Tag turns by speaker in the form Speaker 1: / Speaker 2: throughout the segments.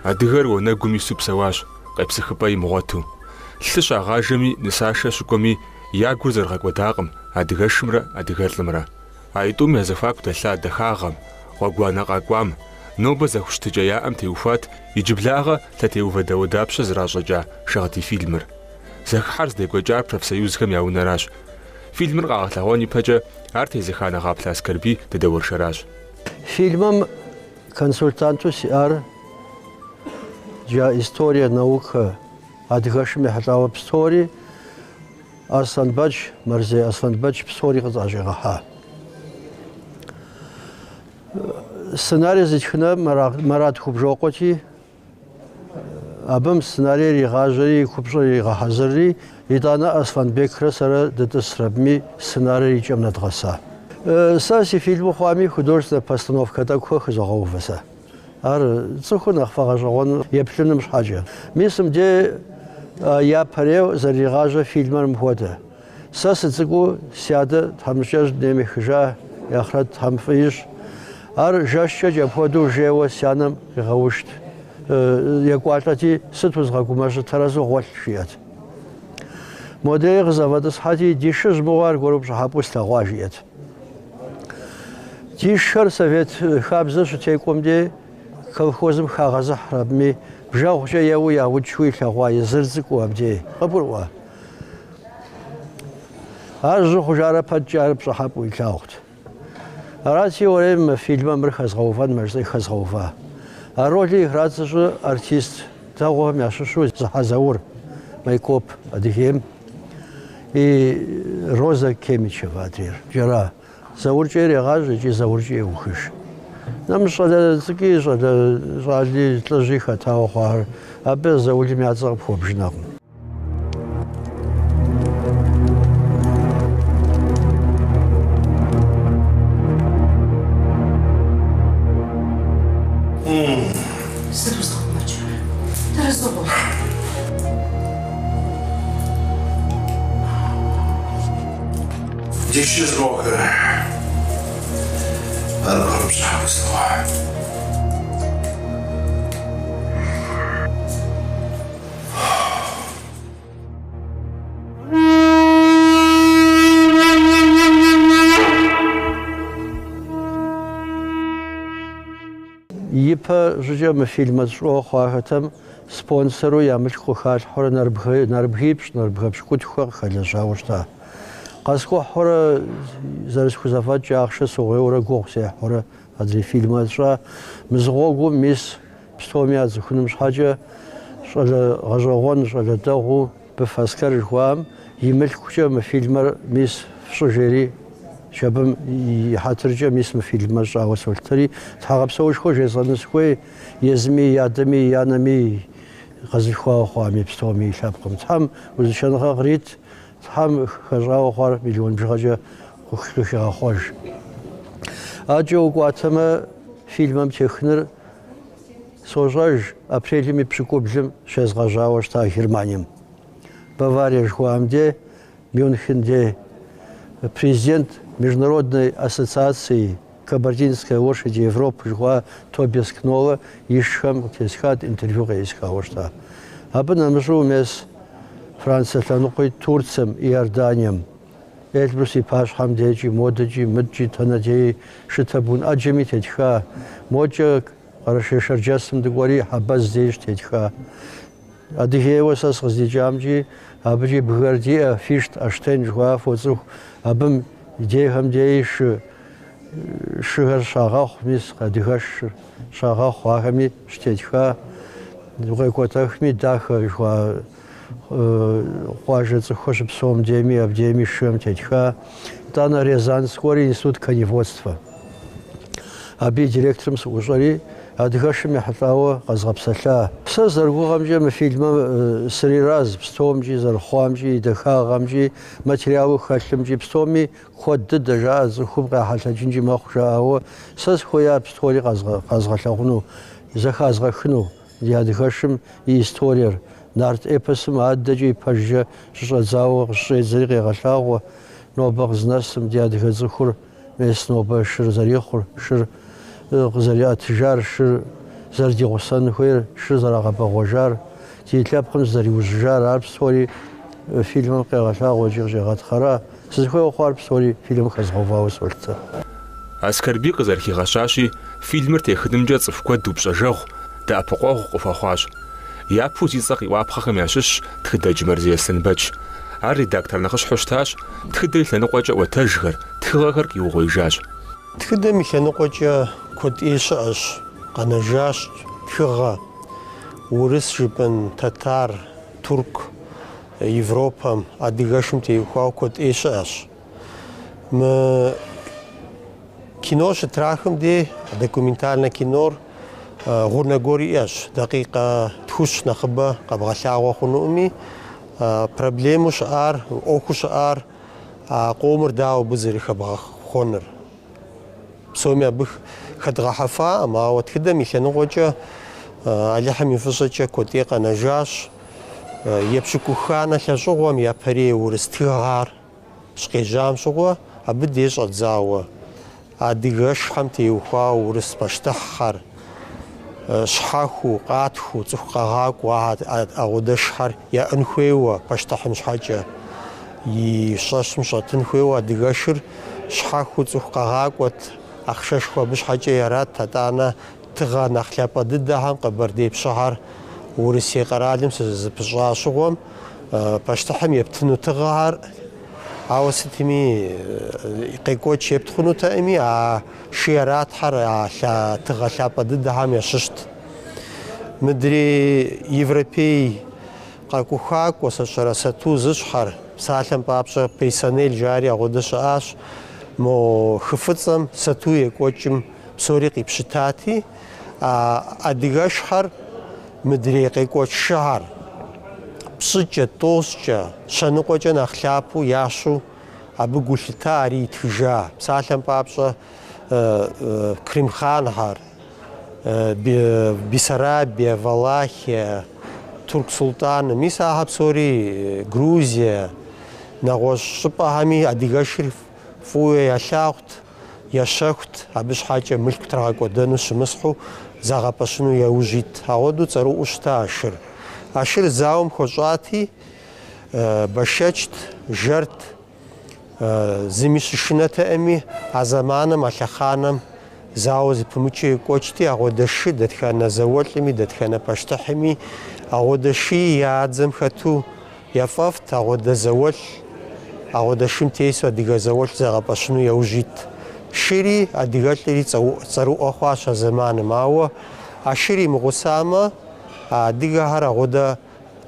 Speaker 1: Адыгэр уанэгум ису псэуащ, къепсыхыпӏэ имыгъуэту. Лъы щагъажэми, нысашэ щыкӏуэми, я гур зэрыгъэкӏуэдакъым адыгэшымрэ адыгэлӏымрэ. Аитӏум я зэхуаку дэлъа дахагъэм, гъуэгуанэ къакӏуам, нобэ зэхущытыкӏэ яӏэм теухуат иджыблагъэ лъэтеувэ дауэдапщэ зращӏэкӏа Шагъдий фильмыр. Зэхыхьэр здекӏуэкӏар профсоюзхэм я унэращ. Фильмыр къагъэлъэгъуэн ипэкӏэ ар тезыха Нэгъаплъэ Аскэрбий дыдэуэршэращ.
Speaker 2: Фильмым консультанту сиӏар джа история, наука, адыгэшым ехьэлӏауэ псори Аслъэнбэч, Мэрзей Аслъэнбэч псори къызӏэщӏигъэхьа. Сценарий зытхынэр Марат Хубжокъуэти, Абым сценарийр игъажьэри, и купщӏэр игъэхьэзырри, итӏанэ Аслъэнбекрэ сэрэ дытӏысрэ абыми сценарийр и кӏэм нэдгъэса. Сэ си фильму хъуами художественнэ постановкэ тӏэкӏухэр хызогъэувэ сэ. Ар цӏыхур нэхъ фӏэгъэщӏэгъуэну еплъыным щхьэкӏэ. Мис мыбдей япэрейуэ зэрыригъажьэ фильмэр мыпхуэдэ. Сэ сыцӏыкӏуу си адэ тхьэмыщкӏэжь дунейм ехыжа, и ахърэт Тхьэм фӏы ищӏ. Ар жэщкӏэ апхуэдэу жейуэ си анэм къигъэушт. Екӏуалӏэти, сыт узгъэгумэщӏыр, тэрэзу гъуэлъ, жиӏэт. Модрейр къызэфӏэтӏысхьэти, ди шыжь мыгъуэ аргуэру пщӏыхьэпӏэу слъэгъуа, жиӏэт. Ди шхэр совет хабзэ щытекӏуэм дей колхозым хагъэзыхьрэ абыми бжэгъукӏэ еуэу яукӏыу илъэгъуа езыр цӏыкӏуу абдей. Къыбгурыӏуа? Ар жьы хъужарэ пэткӏэ ар пщӏыхьэпӏэу илъагъут. Арати, уэрей мы фильмэм мыр хэзгъэувэн, жысӏэри хэзгъэува. А ролыр играть зыщӏыр артист дэгъуэхэм ящыщу Зыхьэ Заур, Майкоп, Адыгейм, и Роза Кемичева адрейр, джара. Зауркӏэ ирегъажьэ икӏи Зауркӏэ еухыж. Нэмыщӏ щӏалэ цӏыкӏуи, щӏалэ щӏали, лӏыжьи хэтауэ хъуахэр, абы заулым я цӏэ къыпхуэбжынэкъым.
Speaker 3: Сыт узыгъэгумэкӏыр? Тэрэзу гъуэлъ.
Speaker 4: Ди шыжь мыгъуэхэр аргуэру пщӏыхьэпӏэу слъэгъуа.
Speaker 2: Ипэ щӏыкӏэ мы фильмэ сщӏыуэ хъуахэтэм спонсору я мылъку къыхалъхьэурэ нэрыбгипщӏ, нэрыбгэ пщыкӏутхухэр къыхэлэжьауэ щыта. Къэскӏухьурэ зэрысхузэфӏэкӏ ахъшэ сыугъуейуэрэ гугъу сехьурэ адрей фильмэ сщӏа. Мызыгъуэгум мис псоми яцӏыхуным щхьэкӏэ щӏалэ гъэщӏэгъуэн, щӏалэ дэгъуу Быф Аскэр жыхуаӏэм и мылъкукӏэ мы фильмэр мис фщӏы жери, абым и хьэтыркӏэ мис мы фильмэр сщӏауэ солъытэри, тхьэгъэпсэушхуэ жесӏэну сыхуей, езыми, и адэми, и анэми, къэзылъхуауэ хъуами, псоми и лъэпкъым. Тхьэм узыншэныгъэ кърит, Тхьэм хэщӏауэ хъуар миллион бжыгъэкӏэ къыхигъэхъуэж. Адэкӏэ укӏуатэмэ, фильмэм техыныр Сощӏэж, апрелым и пщыкӏублым щезгъэжьауэ щыта Германием. Баварие жыхуаӏэм де, Мюнхен де, президент Международной ассоциации Кабардинской лошади Европы жыхуаӏэ Тобиас Кнолле ишхэм къытесхат, интервью къеӏысхауэ щыта. Абы нэмыщӏу мес Францие лъэныкъуи, Турцием, Иорданием, Эльбрус и пащхьэм декӏи, модэкӏи, мыдкӏи, тэнэ деи, шы табун ӏэджэми тетха, мокӏэ Къэрэшей-Шэрджэсым дыкӏуэри Хьэбэз деж тетха. Адыгейуэ сэ сыкъыздикӏамкӏи, абыкӏи бгыхэр диӏэ, Фишт, Оштен жыхуаӏэ фоцӏыху, абым и дейхэм деи шы шыхэр щагъэхъу, мис адыгэшыр щагъэхъу, ахэми щытетха. Укъекӏуэтэхми, Дахэ жыхуаӏэ къуажэ цӏыхухэр щыпсэум дейми, абдейми шыхэм тетха. Итӏанэ Рязань сыкӏуэри институт коневодства. Абы и директорым сыӏущӏэри, адыгэшым ехьэлӏауэ къэзгъэпсэлъа. Сэ зэрыгугъэмкӏэ мы фильмэм срираз псомкӏи, зэрыхъуамкӏи, и дахагъэмкӏи, материалу хэлъымкӏи, псоми куэд дыдэ жаӏэ, цӏыхум къяхьэлъэкӏынкӏи мэхъу жаӏауэ, сэ сыхуея псори къэзгъэлъэгъуну, зэхазгъэхыну. Ди адыгэшым и историер нарт эпосым адэкӏэ ипэжкӏэ щыщӏэдзауэ къыщыщӏедзэри къегъэлъагъуэ, нобэ къызнэсым ди адыгэ цӏыхур мес нобэ шыр зэрихъур, шыр къызэриӏэтыжар, шыр зэрыдигъусэн хуейр, шыр зэрагъэбэгъуэжар, ди лъэпкъым зызэриужьыжар, ар псори фильмым къегъэлъагъуэ икӏи къыщӏегъэтхъэра. Сызыхуейуэ хъуар псори фильмым хэзгъэувауэ солъытэ.
Speaker 1: Аскэрбий къызэрыхигъэщащи, фильмыр техынымкӏэ цӏыху куэд упщӏэжэгъу, дэӏэпыкъуэгъу къыхуэхъуащ. Япэу зи цӏэ къиӏуапхъэхэм ящыщщ тхыдэдж Мэрзей Аслъэнбэч. Ар редактор нэхъыщхьэу щытащ, тхыдэ и лъэныкъуэкӏэ ӏуэтэжхэр, тхыгъэхэр къиугъуеижащ.
Speaker 5: Тхыдэм и лъэныкъуэкӏэ куэд ӏей щыӏэщ, къэнэжащ тхыгъэ, урыс жыпӏэн, тэтар, турк, Европэм, адыгэшым теухуауэ куэд ӏей щыӏэщ. Мы кино щытрахым дей документальнэ кинор гъунэ гуэр иӏэщ, дакъикъэ тхущ нэхъыбэ къэбгъэлъагъуэ хъунуӏыми, проблемэу щыӏар, ӏуэхуу щыӏар а къомыр дауэ абы зэрыхэбгъэхъуэныр. Псоми абы хэдгъэхьэфаӏым, ауэ тхыдэм и лъэныкъуэкӏэ Алыхьым и фӏыщӏэкӏэ куэд ӏей къэнэжащ. Епщыкӏуханэ лӏэщӏыгъуэм япэрей урыс тхыгъэр щыкъежьам щыгъуэ, абы дей щӏэдзауэ адыгэшхэм теухуауэ урыс пащтыхьхэр щхьэхуу, къатхуу, цӏыху къагъакӏуэу апхуэдэшхэр яӏэн хуейуэ пащтыхьым щхьэкӏэ, и щӏэщым щӏэтын хуейуэ адыгэшыр щхьэхуу цӏыху къагъакӏуэт, ахъшэшхуэ абы щхьэкӏэ ярат, атӏанэ тыгъэ нэхъ лъапӏэ дыдэхэм Къэбэрдей пщыхьэр Урысей къэралым щызэпыщӏа щыгъуэм пащтыхьым ептыну тыгъэхэр, ауэ сытми къекӏуэкӏ епт хъунутэӏыми, а шы яратхэр а тыгъэ лъапӏэ дыдэхэм ящыщт. Мыдрей европей къэкӏухакӏуэ сэ сщӏэрэ сату зыщӏхэр, псалъэм папщӏэ Пейсонель жари апхуэдэ щыӏащ, мо хы Фӏыцӏэм сату екӏуэкӏым псори къипщытати, а адыгэшхэр мыдрей къекӏуэкӏ шыхэр пщӏыкӏэ, тӏощӏкӏэ, щэныкъуэкӏэ нэхъ лъапӏэу ящэу абы гу лъита, ари итхыжа. Псалъэм папщӏэ, Крым хъанхэр, Бессарабия, Валахия, Турк султӏаным, мис ахэр псори Грузия, нэгъуэщӏ щӏыпӏэхэми адыгэшыр фӏыуэ ялъагъут, ящэхут, абы щхьэкӏэ мылъку трагъэкӏуэдэну щымысхьу загъэпэщыну яужь ит. Апхуэдэу цӏэрыӏуэу щыта а шыр. А шыр зауэм хуэщӏати, бэшэчт, жэрт, зыми щышынэтэӏыми, а зэманым, а лъэхъанэм зауэ зэпымычу екӏуэкӏти, апхуэдэ шы дэтхэнэ зауэлӏми, дэтхэнэ пащтыхьми, апхуэдэ шыи я дзэм хэту яфӏэфӏт, апхуэдэ зауэлӏ, апхуэдэ шым тесу адыгэ зауэлӏ зэгъэпэщыну яужь ит. Шыри адыгэлӏри цӏэрыӏуэ хъуащ а зэманым, ауэ а шыр имыгъусамэ, а адыгэхэр апхуэдэ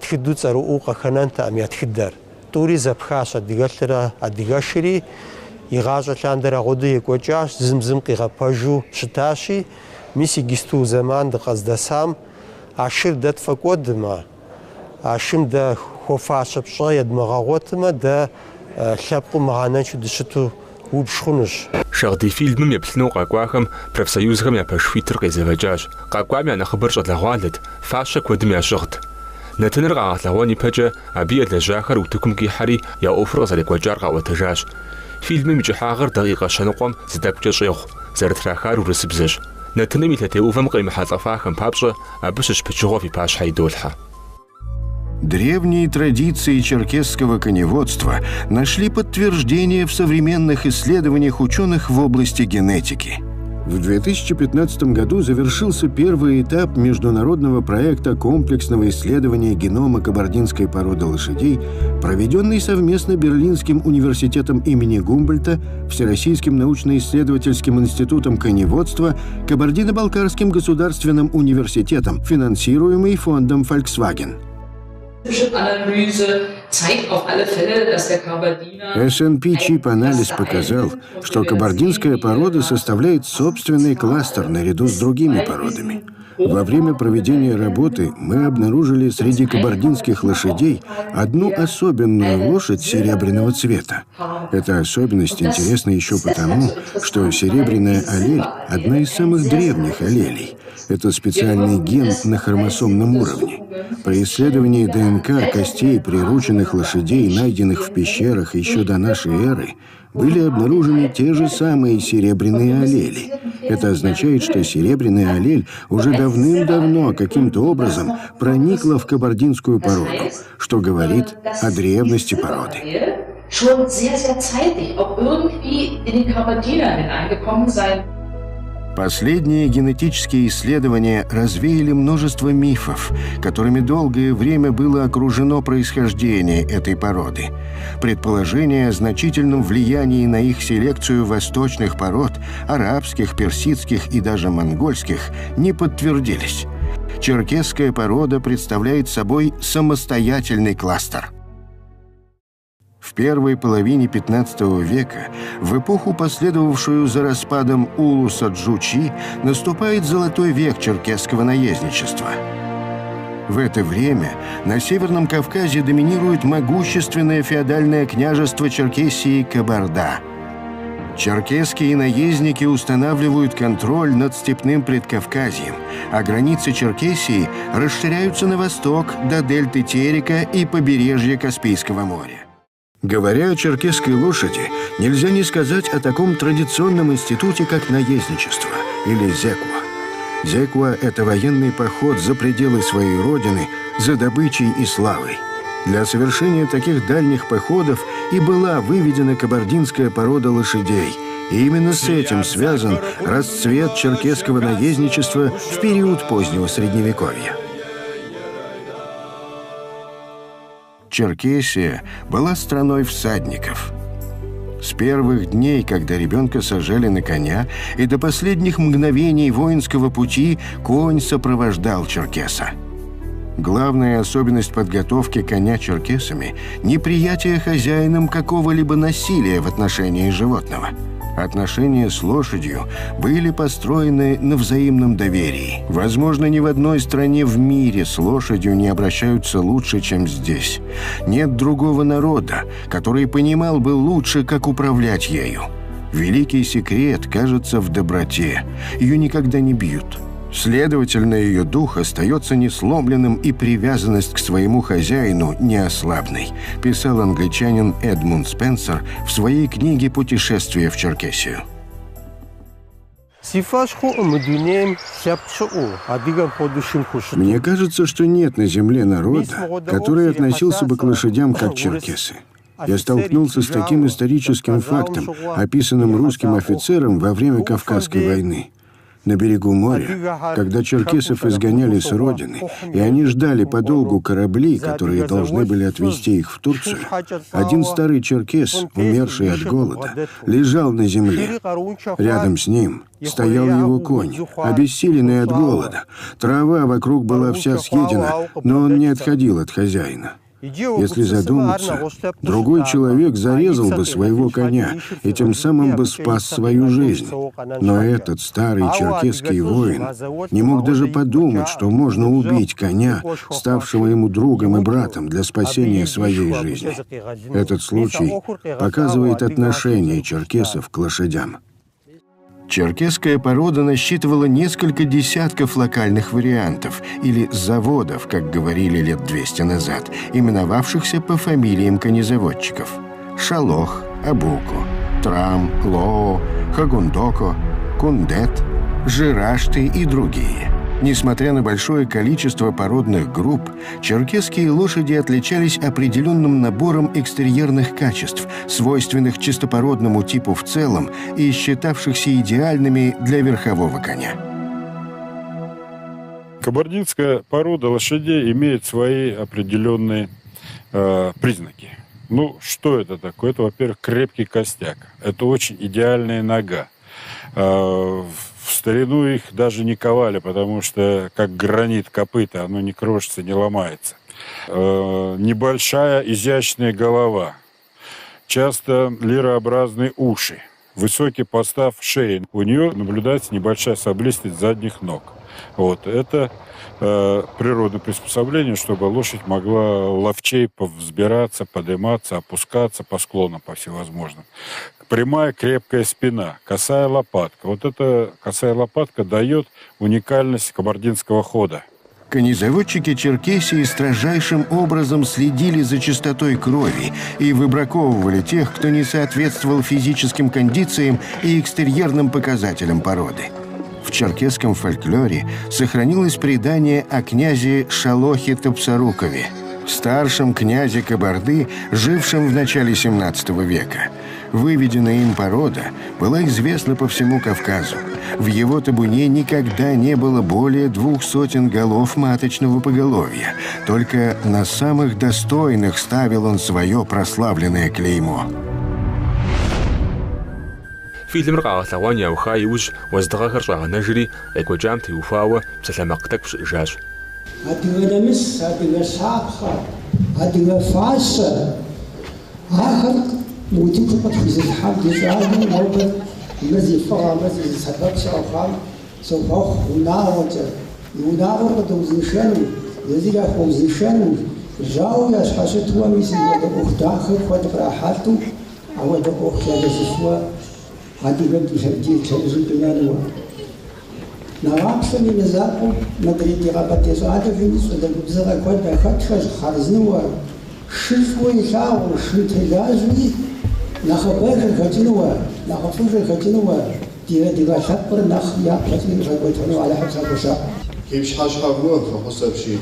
Speaker 5: тхыдэу цӏэрыӏуэу къыхэнэнтэкъым я тхыдэр. Тӏури зэпхащ адыгэлӏрэ адыгэшри, игъащӏэ лъандэрэ апхуэдэу екӏуэкӏащ, зым зым къигъэпэжу щытащи, мис иджысту зэман дыкъыздэсам а шыр дэ тфӏэкӏуэдмэ, а шым дэ хуэфащэ пщӏэ едмыгъэгъуэтмэ, дэ лъэпкъыу мыхьэнэншэу дыщыту убж хъунущ.
Speaker 1: Шагъдий фильмым еплъыну къэкӏуахэм профсоюзхэм я пэш хуитыр къезэвэкӏащ. Къэкӏуам я нэхъыбэр щӏалэгъуалэт, фащэ куэдым ящыгът. Нэтыныр къагъэлъэгъуэн ипэкӏэ абы елэжьахэр утыкум къихьэри я ӏуэхур къызэрекӏуэкӏар къаӏуэтэжащ. Фильмым и кӏыхьагъыр дакъикъэ щэныкъуэм зы тӏэкӏукӏэ щӏегъу, зэрытрахар урысыбзэщ. Нэтыным и лъэтеувэм къемыхьэлӏэфахэм папщӏэ абы щыщ пычыгъуэ фи пащхьэ идолъхьэ.
Speaker 6: Древние традиции черкесского коневодства нашли подтверждение в современных исследованиях ученых в области генетики. В 2015 году завершился первый этап международного проекта комплексного исследования генома кабардинской породы лошадей, проведенный совместно Берлинским университетом имени Гумбольдта, Всероссийским научно-исследовательским институтом коневодства, Кабардино-Балкарским государственным университетом, финансируемый фондом Volkswagen.
Speaker 7: Chip-Analyse zeigt auf alle Fälle, dass der Kabardiner
Speaker 6: SNP-чип-анализ показал, что кабардинская порода составляет собственный кластер наряду с другими породами. Во время проведения работы мы обнаружили среди кабардинских лошадей одну особенную лошадь серебряного цвета. Эта особенность интересна еще потому, что серебряная аллель – одна из самых древних аллелей. Это специальный ген на хромосомном уровне. При исследовании ДНК костей прирученных лошадей, найденных в пещерах еще до нашей эры, были обнаружены те же самые серебряные аллели. Это означает, что серебряная аллель уже давным-давно каким-то образом проникла в кабардинскую породу, что говорит о древности породы.
Speaker 7: Schon sehr, sehr zeitig auch irgendwie in den Kabardiner hineingekommen sein.
Speaker 6: Последние генетические исследования развеяли множество мифов, которыми долгое время было окружено происхождение этой породы. Предположения о значительном влиянии на их селекцию восточных пород, арабских, персидских и даже монгольских, не подтвердились. Черкесская порода представляет собой самостоятельный кластер. В первой половине 15 века, в эпоху, последовавшую за распадом Улуса Джучи, наступает золотой век черкесского наездничества. В это время на Северном Кавказе доминирует могущественное феодальное княжество Черкесии Кабарда. Черкесские наездники устанавливают контроль над степным Предкавказьем, а границы Черкесии расширяются на восток до дельты Терека и побережья Каспийского моря. Говоря о черкесской лошади, нельзя не сказать о таком традиционном институте, как наездничество или зекуа. Зекуа – это военный поход за пределы своей родины, за добычей и славой. Для совершения таких дальних походов и была выведена кабардинская порода лошадей. И именно с этим связан расцвет черкесского наездничества в период позднего Средневековья. Черкесия была страной всадников. С первых дней, когда ребенка сажали на коня, и до последних мгновений воинского пути конь сопровождал черкеса. Главная особенность подготовки коня черкесами – неприятие хозяином какого-либо насилия в отношении животного. Отношения с лошадью были построены на взаимном доверии. Возможно, ни в одной стране в мире с лошадью не обращаются лучше, чем здесь. Нет другого народа, который понимал бы лучше, как управлять ею. Великий секрет, кажется, в доброте. Ее никогда не бьют. Следовательно, ее дух остается несломленным и привязанность к своему хозяину неослабной, писал англичанин Эдмунд Спенсер в своей книге «Путешествие в Черкесию».
Speaker 5: Си фӏэщ хъуӏым мы дунейм лъэпкъ щыӏэу, адыгэм хуэдэу шым хущыту.
Speaker 6: Мне кажется, что нет на земле народа, который относился бы к лошадям как черкесы. Я столкнулся с таким историческим фактом, описанным русским офицером во время Кавказской войны. На берегу моря, когда черкесов изгоняли с родины, и они ждали подолгу корабли, которые должны были отвезти их в Турцию, один старый черкес, умерший от голода, лежал на земле. Рядом с ним стоял его конь, обессиленный от голода. Трава вокруг была вся съедена, но он не отходил от хозяина. Если задуматься, другой человек зарезал бы своего коня и тем самым бы спас свою жизнь. Но этот старый черкесский воин не мог даже подумать, что можно убить коня, ставшего ему другом и братом для спасения своей жизни. Этот случай показывает отношение черкесов к лошадям. Черкесская порода насчитывала несколько десятков локальных вариантов, или заводов, как говорили лет 200 назад, именовавшихся по фамилиям конезаводчиков. Шалох, Абуко, Трам, Лоо, Хагундоко, Кундет, Жирашты и другие. Несмотря на большое количество породных групп, черкесские лошади отличались определенным набором экстерьерных качеств, свойственных чистопородному типу в целом и считавшихся идеальными для верхового коня.
Speaker 8: Кабардинская порода лошадей имеет свои определенные признаки. Ну, что это такое? Это, во-первых, крепкий костяк. Это очень идеальная нога. В старину их даже не ковали, потому что как гранит копыта, оно не крошится, не ломается. Небольшая изящная голова, часто лирообразные уши, высокий постав шеи. У нее наблюдается небольшая саблистость задних ног. Вот. Это природное приспособление, чтобы лошадь могла ловчей взбираться, подниматься, опускаться по склонам, по всевозможным. Прямая крепкая спина, косая лопатка. Вот эта косая лопатка дает уникальность кабардинского хода.
Speaker 6: Конезаводчики Черкесии строжайшим образом следили за чистотой крови и выбраковывали тех, кто не соответствовал физическим кондициям и экстерьерным показателям породы. В черкесском фольклоре сохранилось предание о князе Шалохе Топсарукове, старшем князе Кабарды, жившем в начале 17 века. Выведенная им порода была известна по всему Кавказу. В его табуне никогда не было более 200 голов маточного поголовья. Только на самых достойных ставил он свое прославленное клеймо.
Speaker 1: Фильмыр къагъэлъэгъуэн яуха иужь уэздыгъэхэр щӏагъэнэжри, къекӏуэкӏам теухуауэ псалъэмакъ тӏэкӏу щыӏэжащ.
Speaker 9: Адыгэ нэмыс, адыгэ щапхъэ, адыгэ фащэ, ахэр мы утыкум къытхуизылъхьам ди щӏалэм нобэ мыр зи фӏыгъэ, мыр зи сэбэп щыӏэхъуам сохъуэхъу унагъуэкӏэ. И унагъуэр къыдэузыншэну, езыр яхуэузыншэну, жьауэ ящхьэщытуэ мис мыпхуэдэ ӏуэху дахэ куэд кърахьэлӏэу, апхуэдэ ӏуэху ялэжьыфуэ адыгэм ди лъэужьым къинэнуэ. Нэгъаплъэм и мызакъуэу мыдрей ди къэбэрдей щӏалэхэми щӏалэ губзыгъэ куэд яхэтхэщ хъарзынуэ, шыр фӏыуэ илъагъуу, шым телажьэуи нэхъыбэжыр хэкӏынуэ, нэхъыфӏыжыр хэкӏынуэ, ди адыгэ лъэпкъыр нэхъ япэкӏи игъэкӏуэтэну Алыхьым сахуолъэӏу.
Speaker 10: Фи пщыхьэщхьэ фӏыуэ, фӏэхъус апщий.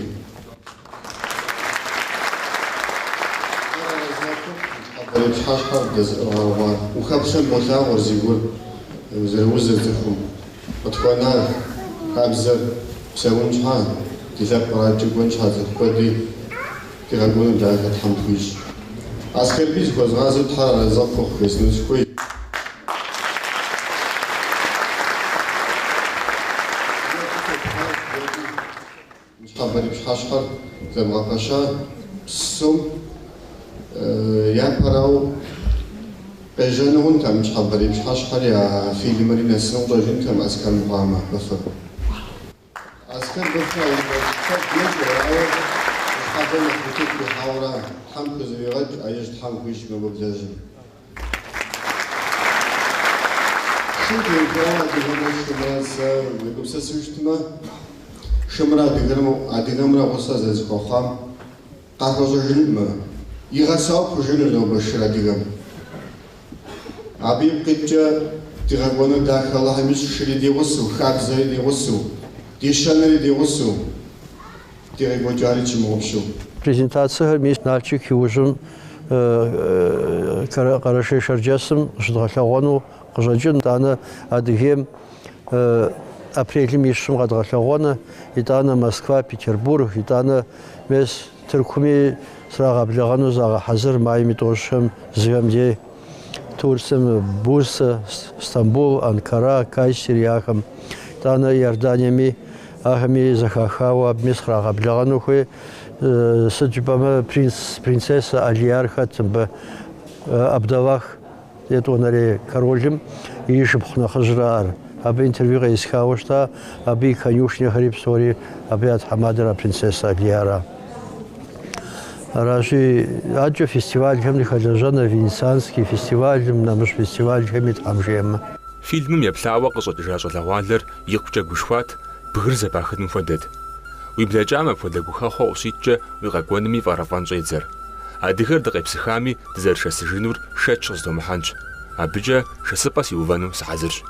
Speaker 10: Ныщхьэбэрей пщыхьэщхьэр дэзыӏыгъа ухэплъэм болъагъур зи гур зэрыузыр цӏыхум. Къытхуэна хабзэр псэун щхьа, ди лъэпкъыр адэкӏэ кӏуэн щхьа цӏыху куэди ди къэкӏуэну дахэ Тхьэм тхуищӏ. Аскэрбий зыхуэзгъазэу Тхьэр арэзы къыпхухъу жесӏэну сыхуейщ. Ныщхьэбэрей пщыхьэщхьэр зэбгъэпэща псом япэрауэ къежьэну хъунтэкъым ныщхьэбэрей пщыхьэщхьэри а фильмри нэсыну къыщӏэкӏынтэкъым Аскэр мыхъуамэ Быфыр. Аскэр Быфыр унафэщӏ куэд ещӏэ, ауэ ныщхьэбэ нэхъ утыку къихьауэра Тхьэм хузэфӏигъэкӏ, ӏэижь Тхьэм хуищӏ мыбы блэжьым. Шым теухуауэ адыгэмрэ шымрэ сэ уегупсысу щытмэ, шымрэ адыгэмрэ гъусэ зэрызэхуэхъуам къахуэщӏэжынукъым. Игъэсауэ пхужыӏэнущ нобэ шыр адыгэм. Абы ипкъ иткӏэ ди къэкӏуэнур дахэ Алыхьым ищӏ шыри ди гъусэу, хабзэри ди гъусэу, ди щэнри ди гъусэу, ди къекӏуэкӏари тщымыгъупщэу.
Speaker 2: Презентацэхэр мис Налшык иужьым Къэрэшей-Шэрджэсым къыщыдгъэлъэгъуэну къыщӏэкӏын, итӏанэ Адыгейм апрелым и щым къэдгъэлъэгъуэну, итӏанэ Москва, Петербург, итӏанэ мес Тыркуми срагъэблэгъэну загъэхьэзыр майм и тӏощӏхэм зыхэм дей Турцием, Бурсэ, Стамбул, Анкара, Кайсери ахэм, итӏанэ Иорданиеми ахэми зэхахауэ абыми сыкърагъэблэгъэну хуей. Сыт жыпӏэмэ, принц, принцесса Алияр хэт мыбы Абдаллах етӏуанэрей королым и шыпхъу нэхъыжьыр ар. Абы интервью къеисхауэ щыта, абы и конюшняхэри псори, абы я тхьэмадэр а принцесса Алияра. Аращи, адэкӏэ фестивалхэм дыхэлэжьэныр, Венецианский фестивалым, нэмыщӏ фестивалхэми Тхьэм жиӏэмэ.
Speaker 1: Фильмым еплъауэ къыщӏэкӏыжа щӏалэгъуалэр икъукӏэ гушхуат, бгыр зэпахыным хуэдэт. Уи блэкӏам апхуэдэ гухэхъуэ къыщиткӏэ уи къэкӏуэнуми фӏэрэфӏэн щӏедзэр. Адыгэр дыкъепсыхами дызэрышэсыжынур шэч къызытомыхьэнщ. Абыкӏэ шэсыпӏэ сиувэну сыхьэзырщ.